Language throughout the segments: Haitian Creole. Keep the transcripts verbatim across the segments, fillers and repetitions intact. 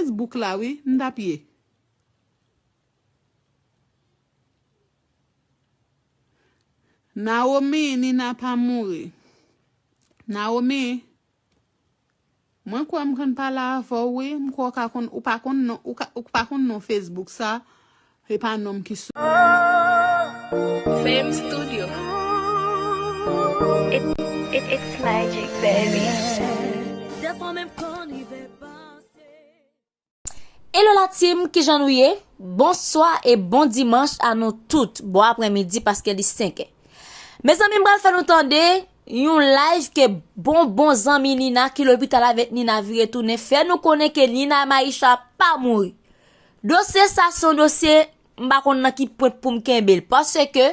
Facebook la wi, m t ap ye. Naomi, Nina pa mouri. Naomi, mwen kwè m konn pale avè w wi, m kwè w ka konn, ou pa konn non, ou ka, ou pa konn non Facebook sa, e pa non m ki sou. Fame Studio. It, it, it's magic, baby. Dèfwa menm kan rive panse. Hello la team, kijan nou ye? Bonswa e bon dimanch a nou tout. Bon aprèmidi paske li senkè. Mezanmi, m pral fè nou tande yon live ke bon bon zanmi Nina ki lopital avèk Nina vire tounen fè nou konnen ke Nina Maisha pa mouri. Dosye sa se yon dosye, m pa konn nan ki pwent pou m kenbe l. Paske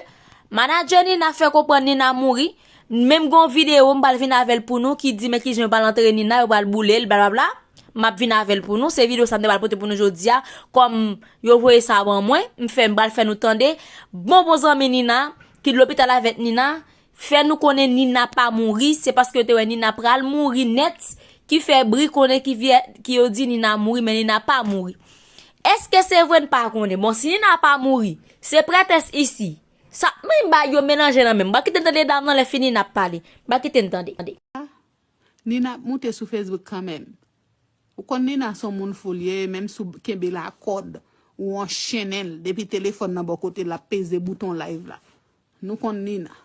manadjè Nina fè konprann Nina mouri. Menm gen yon videyo, m pral vin avè l pou nou, ki di men kijan yo pral antere Nina, yo pral boule l, blablabla. M ap vin avè l pou nou. Se videyo sa m te pral pote pou nou jodi a. Kòm yo voye sa ban mwen, m fè, m pral fè nou tande. Bon, bon zanmi Nina, ki lopital avèk Nina, fè nou konnen Nina pa mouri, se paske yo te wè Nina pral mouri nèt, ki fè bri konnen ki vye, ki yo di Nina mouri, men Nina pa mouri. Èske se vre n pa konnen? Bon, si Nina pa mouri, se prètès isi. Sa, men bagay yo melanje nan menm. M pa kite n tande dam nan lè fini n ap pale. M pa kite n tande. Nina ap moute sou Facebook kanmenm. Ou konn Nina se yon moun fou l ye, menm si w kenbe l a kòd, ou anchennen l, depi telefòn nan bò kote l, l ap peze bouton live la. Nou konn Nina.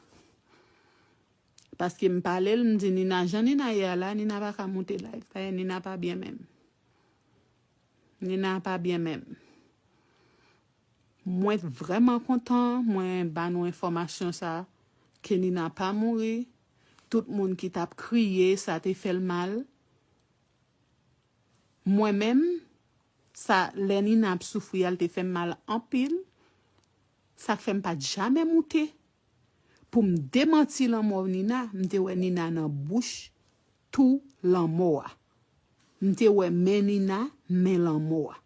Paske m pale l, m di Nina, jan Nina ye a la, Nina pa ka moute live. Dayè, Nina pa byen menm. Nina pa byen menm. Mwen vrèman kontan, mwen ba nou enfòmasyon sa, ke Nina pa mouri. Tout moun ki t ap kriye, sa te fè l mal. Mwen menm, sa, lè Nina ap soufri a, l te fè m mal anpil. Sa k fè m pa t jamè moute pou m demanti lanmò Nina. M te wè Nina nan bouch tou lanmò a. M te wè men Nina, men lanmò a.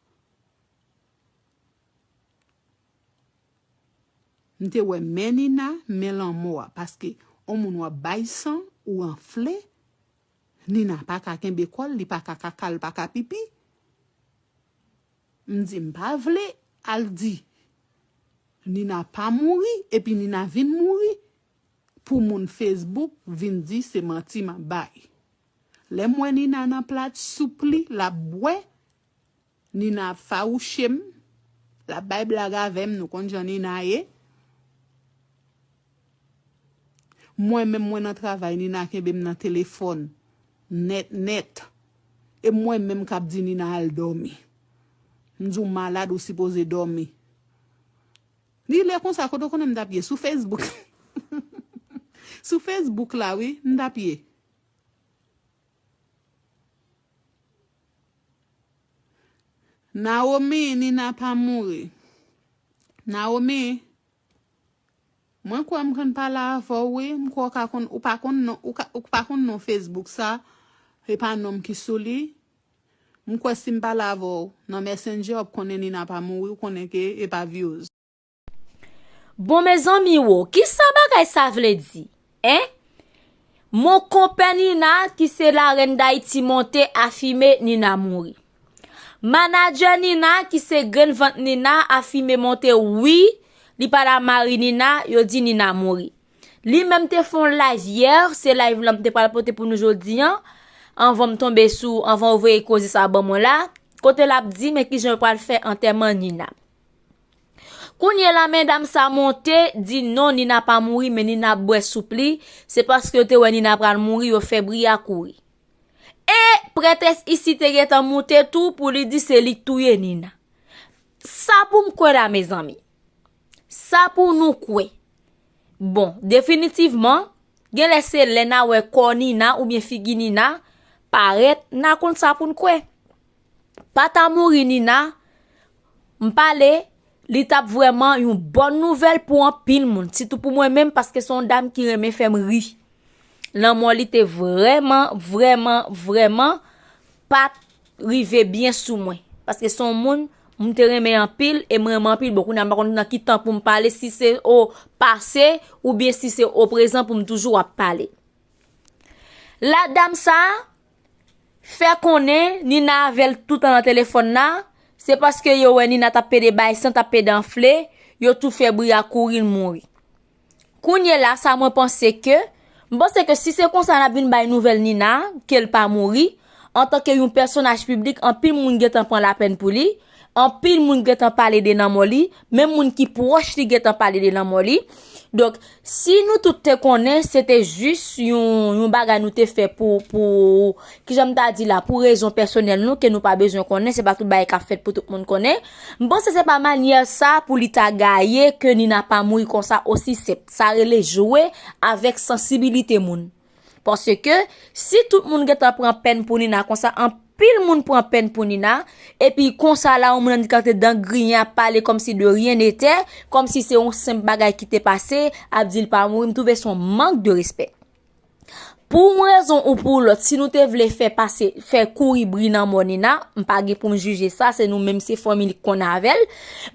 M te wè men Nina, men lanmò a, paske on moun w ap bay san, ou anfle, Nina pa ka kenbe kò l, li pa ka kaka, l pa ka pipi. M di, m pa vle al di Nina pa mouri, epi Nina vin mouri, pou moun Facebook vin di se manti m ap bay. Lè m wè Nina nan plat soup li, l ap bwè, Nina ap fawouche m, l ap bay blag avè m, nou konn jan Nina ye. Mwen menm, mwen nan travay, Nina kenbe m nan telefòn nèt nèt. E mwen menm k ap di Nina al dòmi. M di w malad, ou sipoze dòmi. Li lè konsa, kote w konnen m t ap ye? Sou Facebook. Sou Facebook la, wi, m t ap ye. Naomi, Nina pa mouri. Naomi, mwen kwè m konn pale avè w, wi. M kwè w ka konn, ou pa konn non, ou ka, ou pa konn non Facebook sa. E pa non m ki sou li. M kwè si m pale avè w nan Messenger, w ap konnen Nina pa mouri, ou konnen ke e pa vyoz. Bon, mezanmi wo, kisa bagay sa vle di? Hein? Mon konpè Nina, ki se larèn Dayiti, monte afime Nina mouri. Manadjè Nina, ki se grenn vant Nina, afime monte wi, li pa la mari Nina, yo di Nina mouri. Li menm te fè yon live yè, se live lan m te pral pote pou nou jodi an, anvan m tonbe sou, anvan w voye koze sa ban mwen la, kote l ap di men kijan yo pral fè antèman Nina. Kounye la, medam sa monte, di non, Nina pa mouri, men Nina ap bwè soup li. Se paske yo te wè Nina pral mouri, yo fè bri a kouri. E prètès isi te gentan moute tou pou li di se li k touye Nina. Sa pou m kwè la, mezanmi? Sa pou nou kwè? Bon, definitivman, genlè se lè n a wè kò Nina oubyen figi Nina parèt, n a konn sa pou n kwè. Pa ta mouri Nina, m pale, li t ap vrèman yon bòn nouvèl pou anpil moun, sitou pou mwen menm, paske se yon dam ki renmen fè m ri. Lanmò li te vrèman, vrèman, vrèman pa t rive byen sou mwen. Paske se yon moun m te renmen anpil e m renmen anpil. Bon, kounye a m pa konn nan ki tan pou m pale, si se o pase oubyen si se o prezan pou m toujou ap pale. La dam sa a, fè konnen Nina avè l toutan nan telefòn nan, se paske yo wè Nina t ap pede bay san, t ap pede anfle, yo tou fè bri a kouri, l mouri. Kounye la, sa mwen panse ke, m panse ke si se konsa n ap vin bay nouvèl Nina, ke l pa mouri, antanke yon pèsonaj piblik, anpil moun gentan pran lapèn pou li, anpil moun gentan pale de lanmò li, menm moun ki pwòch li gentan pale de lanmò li. Donk, si nou tout te konnen, se te jis yon, yon bagay nou te fè pou, pou, kijan m ta di la, pou rezon pèsonèl nou, ke nou pa bezwen konnen, se pa tout bagay k ap fèt pou tout moun konnen. M panse se pa manyè sa pou li ta gaye ke Nina pa mouri konsa osi senp. Sa rele jwe avèk sansibilite moun. Paske si tout moun gentan pran pèn pou Nina konsa, anpil moun pran pèn pou Nina, epi konsa la, yon moun annik ante dan griyen ap pale kòmsi de rien n'était, kòmsi se yon senp bagay ki te pase, ap di l pa mouri, m twouve se yon mank de respè. Pou yon rezon ou pou lòt, si nou te vle fè pase, fè kouri bri nan mò Nina, m pa gen pou m jije sa, se nou menm, se fanmi li k konn avè l.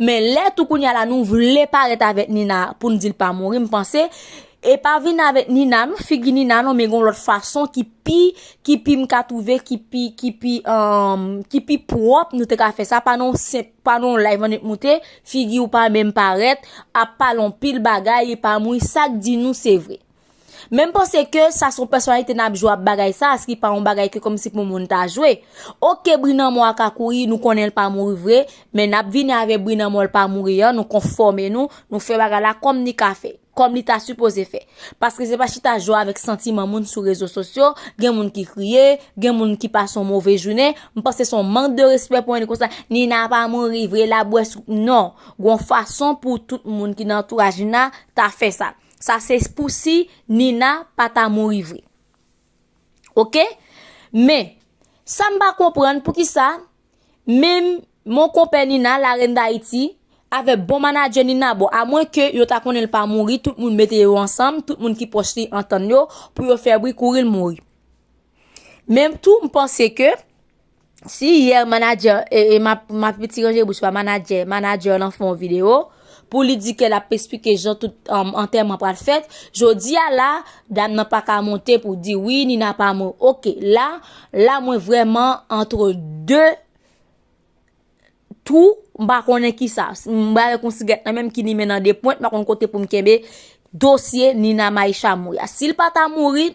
Men lè tou kounye a la, nou vle parèt avèk Nina pou n di l pa mouri, m panse, e pa vin avèk Nina, non, figi Nina, non, men gen yon lòt fason ki pi, ki pi m ka twouve, ki pi, ki pi, um, ki pi pwòp nou te ka fè sa, pa nan yon senp, pa nan yon live annik moute, figi w pa menm parèt, ap pale yon pil bagay, li pa mouri, sa k di nou se vre. Men m panse ke sa se yon pèsonalite n ap jwe ap bagay sa, se ki pa yon bagay ke kòmsi pou moun ta jwe. Oke, bri nan mò a ka kouri, nou konnen l pa mouri vre, men n ap vini avèk bri nan mò l pa mouri an, nou konfòme nou, nou fè bagay la kòm li ka fè, kòm li ta sipoze fè. Paske se pa chita jwe avèk santiman moun sou rezo sosyo, gen moun ki kriye, gen moun ki pase yon move jounen, m panse se yon mank de respè pou yon nèg konsa, Nina pa mouri vre, l ap bwè sou, non, gon fason pou tout moun ki nan antouraj Nina ta fè sa. Sa se pou si Nina pa ta mouri vre. Oke? Men, sa m pa konprann, poukisa menm mon konpè Nina, la reine d'Haïti, avè bon manadjè Nina, bon, amwenke yo ta konnen l pa mouri, tout moun mete yo ansanm, tout moun ki pwòch li antann yo, pou yo fè bri kouri l mouri. Men tou, m panse ke, si yè manadjè, e, e m ap, m ap ti ranje bouch pa manadjè, manadjè lan fè yon videyo, pou li di ke l ap esplike jan tout, um, antèman pral fèt. Jodi a la, dam nan pa ka monte pou di, "Wi, Nina pa mouri." Oke, la, la mwen vrèman antre de twou, m pa konnen kisa. M ba avèk yon sigèt nan men m ki limen nan de pwent, m pa konn kote pou m kenbe dosye Nina Maisha mouri a. Si l pa ta mouri,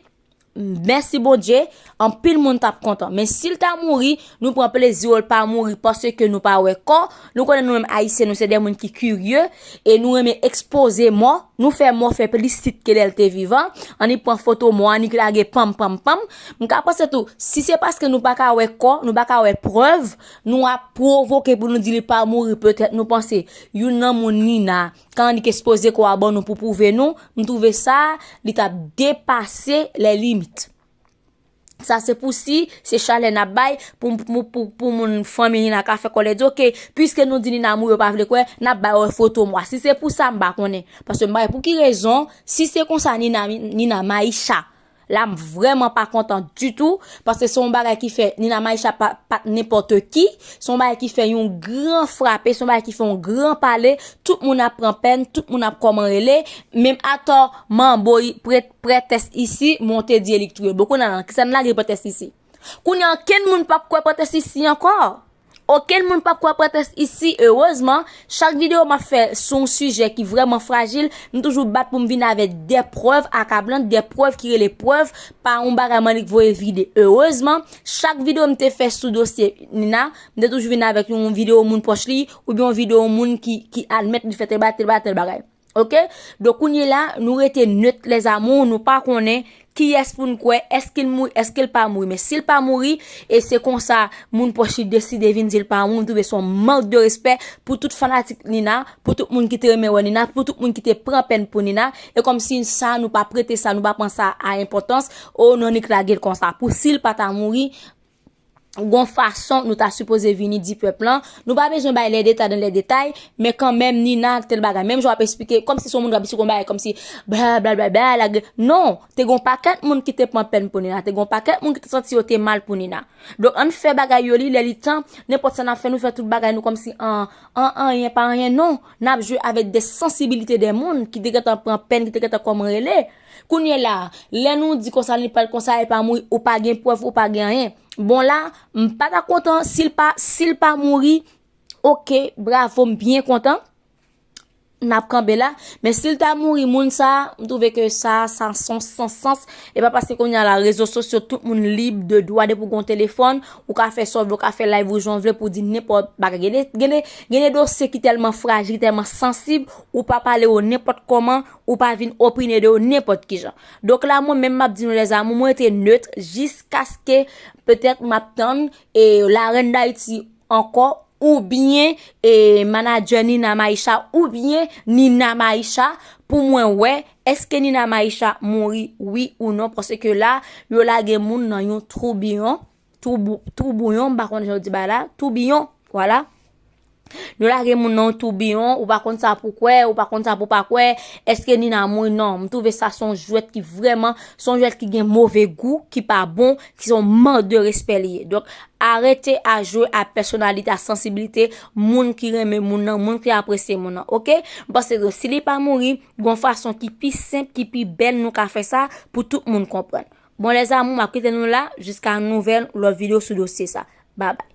mèsi Bondye, anpil moun t ap kontan. Men si l ta mouri, nou pran plezi w, l pa mouri paske nou pa wè kò. Nou konnen nou menm Ayisyen, nou se de moun ki kirye e nou renmen ekspoze mò. Nou fè mò fè plis tit ke lè l te vivan. Annik pran foto mò, annik lage panm, panm, panm. M ka panse tou, si se paske nou pa ka wè kò, nou pa ka wè prèv, nou ap pwovoke pou nou di li pa mouri, petèt nou panse youn nan moun Nina ka annik ekspoze kò a ban nou pou pwouve nou, m twouve sa, li t ap depase lè limit. Sa se pou si se chalè n ap bay pou, pou, pou, pou moun fanmi Nina ka fè kòlè di, oke, piske nou di Nina mouri, yo pa vle kwè, n ap bay wè foto mò a. Si se pou sa, m pa konnen. Paske m pa wè pou ki rezon, si se konsa Nina, Nina Maisha, la m vrèman pa kontan ditou, paske se yon bagay ki fè Nina Maisha pa, pa t nenpòt ki, se yon bagay ki fè yon gran frape, se yon bagay ki fè yon gran pale, tout moun ap pran pèn, tout moun ap kòman rele, menm atò manbo prèt Prêtresse ici, monte di elik touye. Boko nan nan, kisa n lage prêtresse ici? Kounye a, okenn moun p ap kwè prêtresse ici ankò. Okenn moun p ap kwè prêtresse ici. Erezman, chak videyo m ap fè sou yon sijè ki vrèman frajil, m toujou bat pou m vin avèk de prèv akablan, de prèv ki rele prèv, pa yon bagay m annik voye vide. Erezman, chak videyo m te fè sou dosye Nina, m te toujou vin avèk yon videyo moun pwòch li, oubyen yon videyo moun ki, ki admèt li fè tèl bagay, tèl bagay, tèl bagay. Oke? Donk, kounye la, nou rete net, les amours, nou pa konnen kiyès pou n kwè, èske l mouri, èske l pa mouri. Men si l pa mouri, e se konsa, moun pwòch li deside vin di l pa mouri, m twouve se yon mank de respè pou tout fanatik Nina, pou tout moun ki te renmen wè Nina, pou tout moun ki te pran pèn pou Nina. E kòmsi sa, nou pa prete sa, nou pa pran sa a enpòtans, o, nou annik lage l konsa. Pou si l pa ta mouri, gon fason nou ta sipoze vini di pèp lan. Nou pa bezwen bay les détails dans les détails, men kanmenm Nina tèl bagay. Menm jan w ap esplike, kòmsi se yon moun k ap esplike yon bagay, kòmsi bla, bla, bla, bla, lage. Non, te gon pakèt moun ki te pran pèn pou Nina, te gon pakèt moun ki te santi yo te mal pou Nina. Donk, ann fè bagay yo li lè li tan, nenpòt sa n ap fè, nou fè tout bagay nou kòmsi an, an, anyen pa anyen, non. N ap jwe avèk de sansibilite de moun ki te gentan pran pèn, ki te gentan kòman rele. Kounye la, lè nou di konsa, li pral konsa, e pa mouri, ou pa gen prèv, ou pa gen anyen. Bon la, m pa ta kontan si l pa, si l pa mouri, oke, bravo, m byen kontan. N ap kanpe la. Men si l ta mouri, moun sa, m twouve ke sa, sa son san sans. E pa paske kounye a la, rezo sosyo, tout moun lib de dwa depi w gen yon telefòn, ou ka fè sa w vle, ou ka fè live ou jan w vle pou w di nenpòt bagay. Gen de, gen de, gen de dosye ki tèlman frajil, ki tèlman sansib, ou pa pale yo nenpòt kòman, ou pa vin opine de yo nenpòt kijan. Donk la, mwen menm m ap di nou lèzamou, mwen rete net jiskaske petèt m ap tann e Larèn Dayiti ankò, oubyen e manadjè Nina Maisha, oubyen Nina Maisha, pou mwen wè èske Nina Maisha mouri, wi ou non, paske la, yo lage moun nan yon toubiyon, toubou-, toubouyon, m pa konn jan yo di bagay la, toubiyon, vwala. Yo lage moun nan yon toubiyon, ou pa konn sa pou kwè, ou pa konn sa pou pa kwè, èske Nina mouri? Non, m twouve sa se yon jwèt ki vrèman, se yon jwèt ki gen move gou, ki pa bon, ki se yon mank de respè li ye. Donk, arete a jwe a pèsonalite, a sansibilite moun ki renmen moun nan, moun ki apresye moun nan, oke? M panse ke si li pa mouri, gon fason ki pi senp, ki pi bèl nou ka fè sa pou tout moun konprann. Bon, lèzamou, m ap kite nou la, jiska nouvèl, lòt videyo sou dosye sa. Babay.